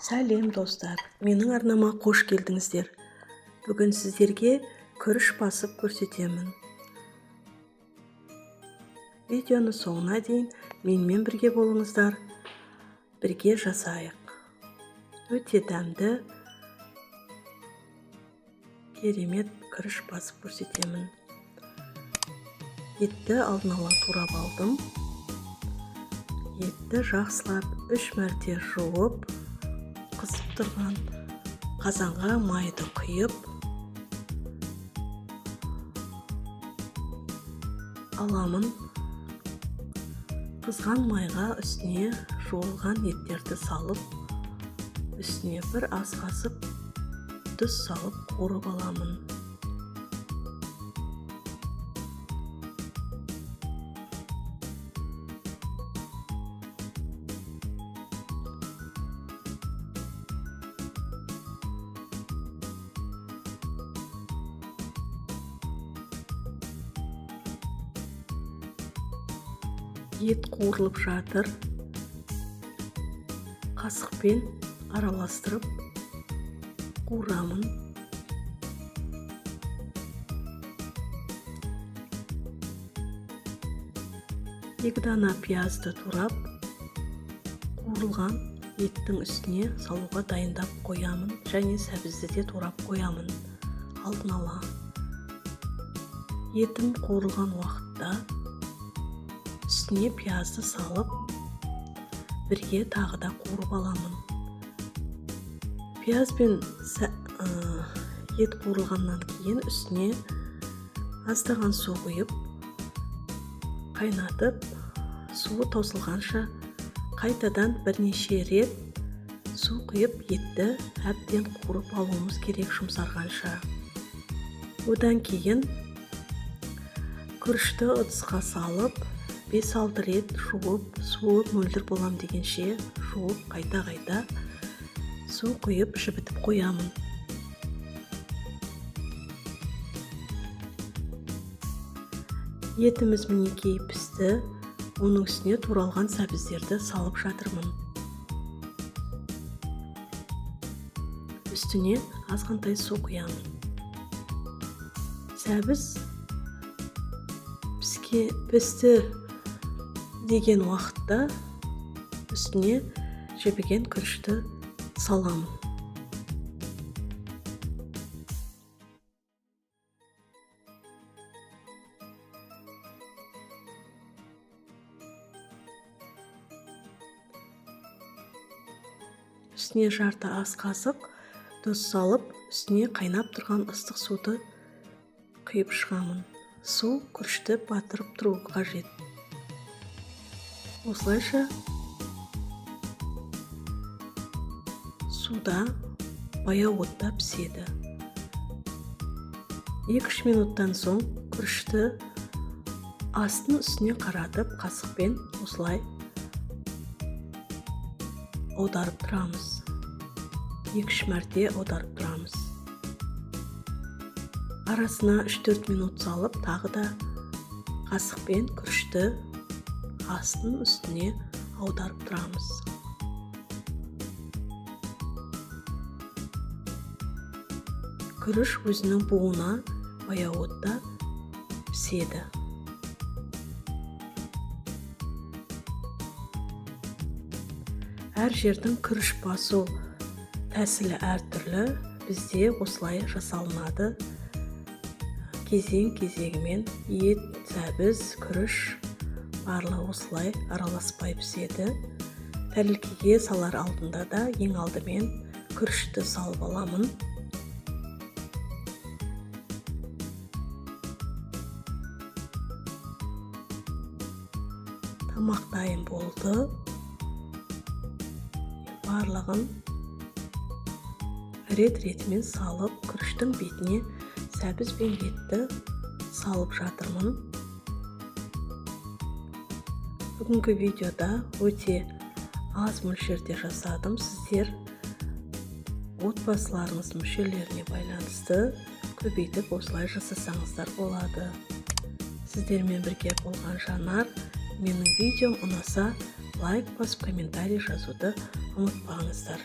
Сәлем, достар! Менің арнама қош келдіңіздер. Бүгін сіздерге күріш басып көрсетемін. Видеоны соңына дейін менімен бірге болыңыздар. Бірге жасайық. Өте дәмді, керемет күріш басып көрсетемін. Етті алдын ала турап алдым. Етті жақсылап 3 мәрте жуып, қызып тұрған қазанға майды құйып аламын. Қызған майға үстіне жуылған еттерді салып, үстіне бір ас қасық тұз салып қуырып аламын. Ет қуырылып жатыр. Қасықпен араластырып қуырамын. 2 дана пиязды турап, қуырылған еттің үстіне салуға дайындап қоямын және сәбізді де турап қоямын алдын ала. Етім қуырылған уақытта үстіне пиязды салып, бірге тағы да қуырып аламын. Пияз бен ет қуырылғаннан кейін үстіне аздаған су құйып, қайнатып, суы таусылғанша қайтадан бірнеше рет су құйып, етті әбден қуырып алуымыз керек жұмсарғанша. Одан кейін күрішті ыдысқа салып, 5-6 рет жуып, суы мөлдір болам дегенше жуып, қайта-қайта су құйып жібітіп қоямын. Етіміз мінекей пісті, оның үстіне туралған сәбіздерді салып жатырмын. Үстіне азғантай су құямын. Сәбіз пісті деген уақытта үстіне жібіген күрішті саламын. Үстіне жарты ас қасық тұз салып, үстіне қайнап тұрған ыстық суды құйып шығамын. Су күрішті батырып тұру қажет. Осылайша суда баяу отта піседі. 2-3 минуттан соң күрішті астын үстіне қаратып, қасықпен осылай аударып тұрамыз. 2-3 мәрте аударып тұрамыз. Арасына 3-4 минут салып, тағы да қасықпен күрішті астын үстіне аударып тұрамыз. Күріш өзінің буына баяу отта піседі. Әр жердің күріш басу тәсілі әртүрлі, бізде осылай жасалынады. Кезең-кезегімен ет, сәбіз, күріш барлығы осылай араласпай піседі. Тәрелкеге салар алдында да ең алдымен күрішті салып аламын. Тамақ дайын болды. Барлығын рет-ретімен салып, күріштің бетіне сәбіз бен етті салып жатырмын. Бүгінгі видеода өте аз мөлшерде жасадым. Сіздер отбасыларыңыз мүшелеріне байланысты көбейтіп осылай жасасаңыздар болады. Сіздермен бірге болған Жанар. Менің видеом ұнаса лайк басып комментарий жазуды Ұмытпаңыздар.